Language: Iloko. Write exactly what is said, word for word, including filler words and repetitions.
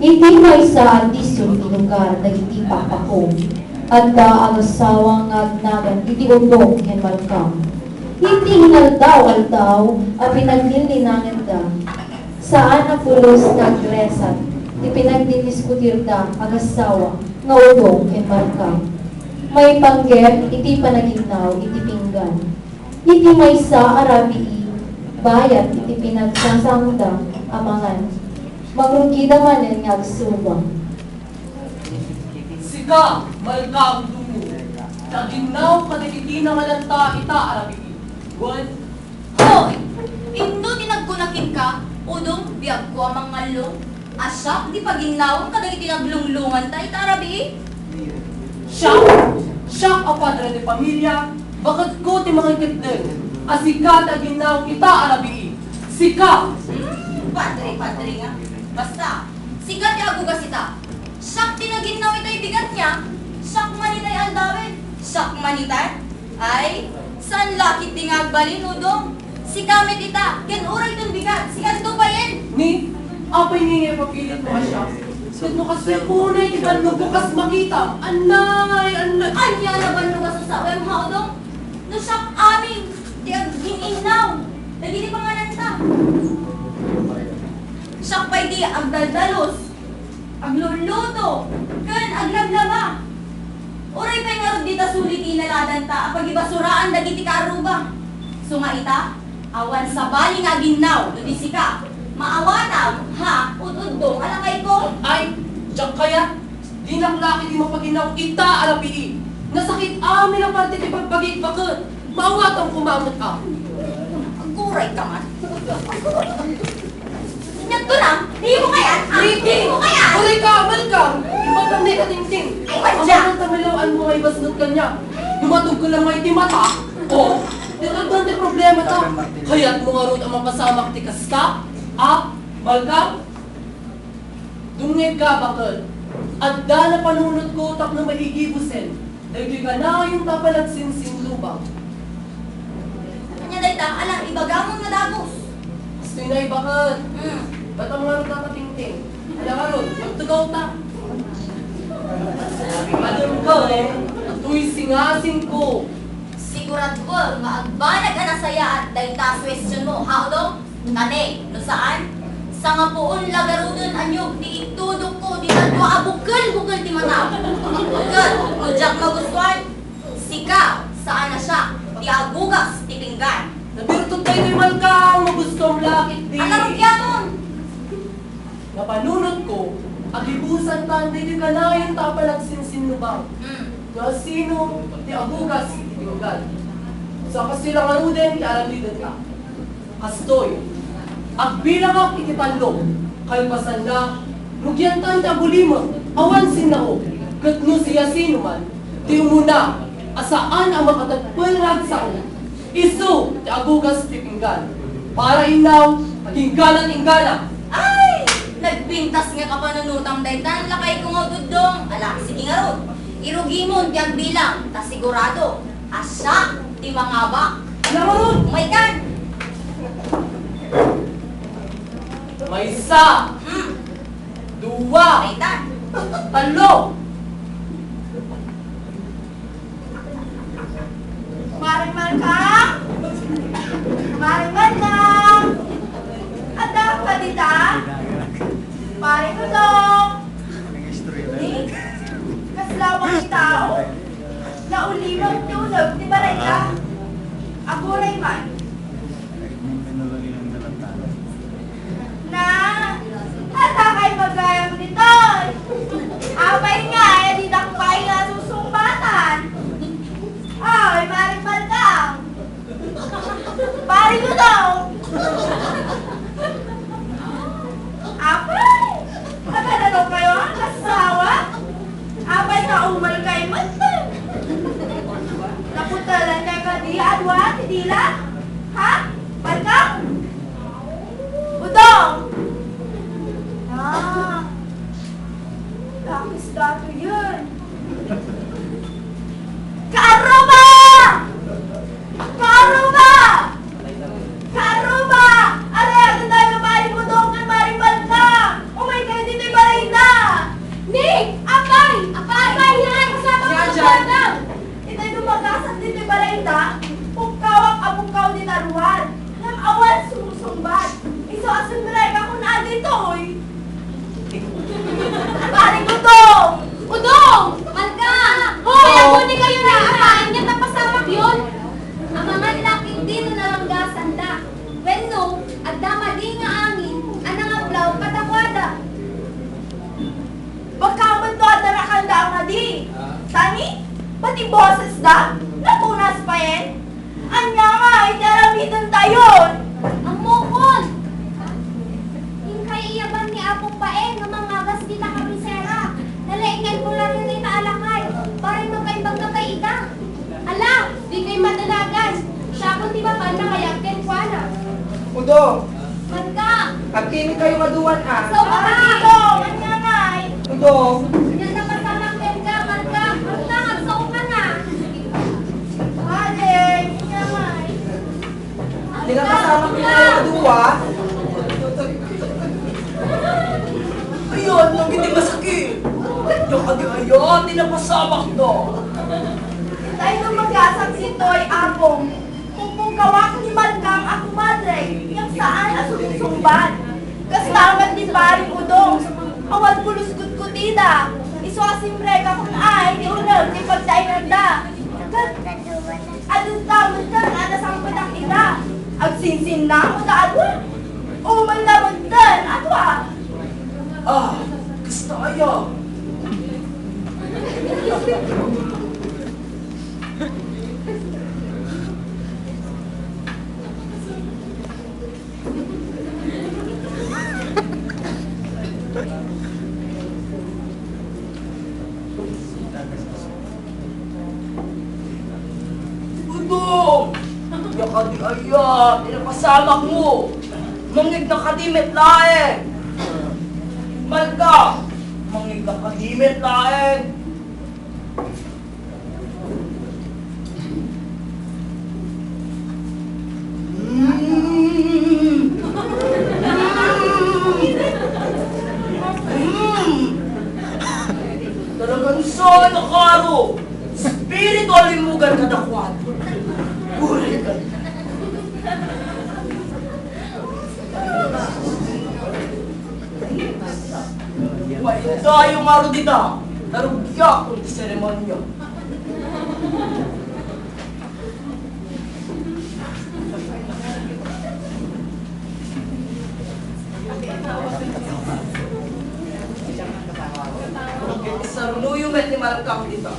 Iti maysa a disso ti lugar dagiti pakpakko, adda agassawa nga agnagan iti Udong ken Malkam. Iti inaldaw-aldaw a pinaglinlinangenda, saan a pulos nga agresat ti pinagdidiskutirda agassawa nga Udong ken Malkam. Maipanggep iti panaginnaw iti pinggan. Iti maysa a rabii, bayat iti pinagsasangda a mangan, mangrugida manen nga agsuba. Sika, Malkam, Dungo, ti aginnaw kadagiti nangananta ita a rabii. Wen, hoy! Inno ti nagkuna kenka, Udong, biagko a mangngallong? A siak ti paginnawem kadagiti naglunglunganta ita a rabii? Siak? Siak a padre de pamilia, baketko ti mangikeddeng a sika ti aginnawem ita a rabii. Sika! Hmm, padre, padre nga. Basta, sika ti agugas ita. Siak ti naginnaw itay bigat niya. Siak man itay aldawen. Siak man itay Ay, saan la ketdi nga agbalin, Udong? Sika met ita, ken uray ton bigat, sika ti tupayen. Ni, apay ngay nga ipapilitmo a siak? Ket no kasla unay ti bannogko kas makitam, annay, annay. Ania a bannog a sasawem, ha, Udong? No siak amin ti agin-innaw dagiti pangananta. Siak pay ti agdaldalus, agluluto, ken aglaglaba. Uray pay ngarud dita suli ti inaladanta a pagibasuraan dagiti kaarruba. Isu nga ita, awan sabali nga aginnaw no di sika. Maawatam, ha, Udong a lakayko. Ay, diak kayat. Dinak la ketdi mapaginnaw ita a rabii. Nasakit amin a parte ti bagbagik baket. Maawatam koma met a. Aguray ka man. Ngadto na, di mo kayat, ah? Ricky! Di mo kayat! Aguray ka, Malkam! Imatang ni Katingting. Ay, madya! Ang mga tamilawan mo ay basnot kanya. Dumatog ka lang may timata. Oh, di ka doon ti problema ta. Kayat mo nga rod ang mapasamak ti kasta? Ah, Malkam? Dumngegka, baket. Adda napanunotko tapno maigibusen dagitoy kanayon ta panagsinsinlubang. Ania dayta? Ala, ibagamon nga dagus. Kastoy na, baket. Hmm. Batam ngarud, Katingting. Ala ngarud, magtugaw ta. Adem ko, eh. Atoy singasingko. Siguraduem nga agbanag a nasayaat dayta a suestionmo, ha, Udong? Kani, no saan, sangapuon la garuden a niog ti itudokko dita dua a bukel-bukel ti mata. Ket, no diak magustuan, sika, saan a siak, ti agugas ti pinggan. Nabirtuek daytoy, Malkam, no gustom la ketdi. Ala, rugiaton! Napanunotko, agibusantan daytoy kanayon ta panagsinsinlubang. Hmm. No asino ti agugas iti pinggan. Sa kasla ngaruden ti aramidenta. Kastoy, agbilangak iti tallo, kalpasanna, rugiantan ti agulimek, awan sinnaog, ket no siasinoman ti umuna a saan a makatedpel nga agsao, isu ti agugas ti pinggan. Para innaw, agingganat-inggana. Ay! Nagpintas nga kapanunotam daytan, lakayko nga Udong. Ala, sige ngarud. Irugimon ti agbilang, ta sigurado a siak ti mangabak. Ala ngarud! Umaykan! Maysa! Hmm. Dua! Umaykan! Tallo! Mare Malkam! Mare Malkam! Adda ka dita? Pare Dudong! Ni, kasla awan ti tao? Naulimek ti uneg ti barayda. Aguray man. Na, adda kay gagayam ditoy. Apay nga, eh, didak pay nga susungbatan. Ay, Mare Malkam. Pare Dudong. Apay, agkadano kayo, ha? Asawa? Apay, naumal kay met. Naputalan kay kadi a dua ti dila? Ha? Malkam? Udong! Ah, lakis dato yun. Kaarruba! Kaarruba! Kaarruba! Aray, agdaydayo, Pare Udong ken Mare Malkam! Umay kayo ditoy barayda! Pare Udong! Udong! Malga! Hoy, aguni kayo na! Apain nga napasamak yon? Amangan la ket di no nalanggasanda. Wenno, adda madi nga angin a nangablaw kadakuada. Baka met no adda rakanda a madi. Sani, pati bosesda, natunas payen. Ania nga iti aramidentayon? Ammokon! Inkay iyaban ni Apo Paeng nga mangagas dita kabisera. Nalaingan ko la rin ita a lakay. Para mapaimbag na pay ida. Ala, dikay madanagan. Siakon ti mapan mangayab kenkuana. Udong! Marga! Agkimi kayo nga duan, a. Sao ka, Marga? Udong! Ania ngay? Udong! Ania napasamak kenka, Marga? Marga, agsao ka na. Ade, ania ngay? Di napasamak kenka nga dua? Ayan, nagiti masakit. Ania kadi aya ti napasamak na? Tay no magasat sitoy, Apong. Pupugawak ni Malkang a kumadre, ngem saan a sumsungbat. Kasta met ni Paring Udong, awan pulos kutkutida. Isu a simrek a kun ay ti uneg ti pagtainanda. Ket adda metten a nasangpetak ida. Agsinsinna, o ta adua? O man la metten, adua? Ah, kasta aya. Udong! Ania kadi aya ti napasamak mo? Mangngegna kadi met laeng! Malga! Mangngegna kadi met laeng! Mm. Mm. Mm. Talagan saan a karo! Espiritu a limmugan kadakuada. Uray ka. Paidayo ngarud ita, ta rugiakon ti seremonia. Isarnuyo met ni Malkang ita.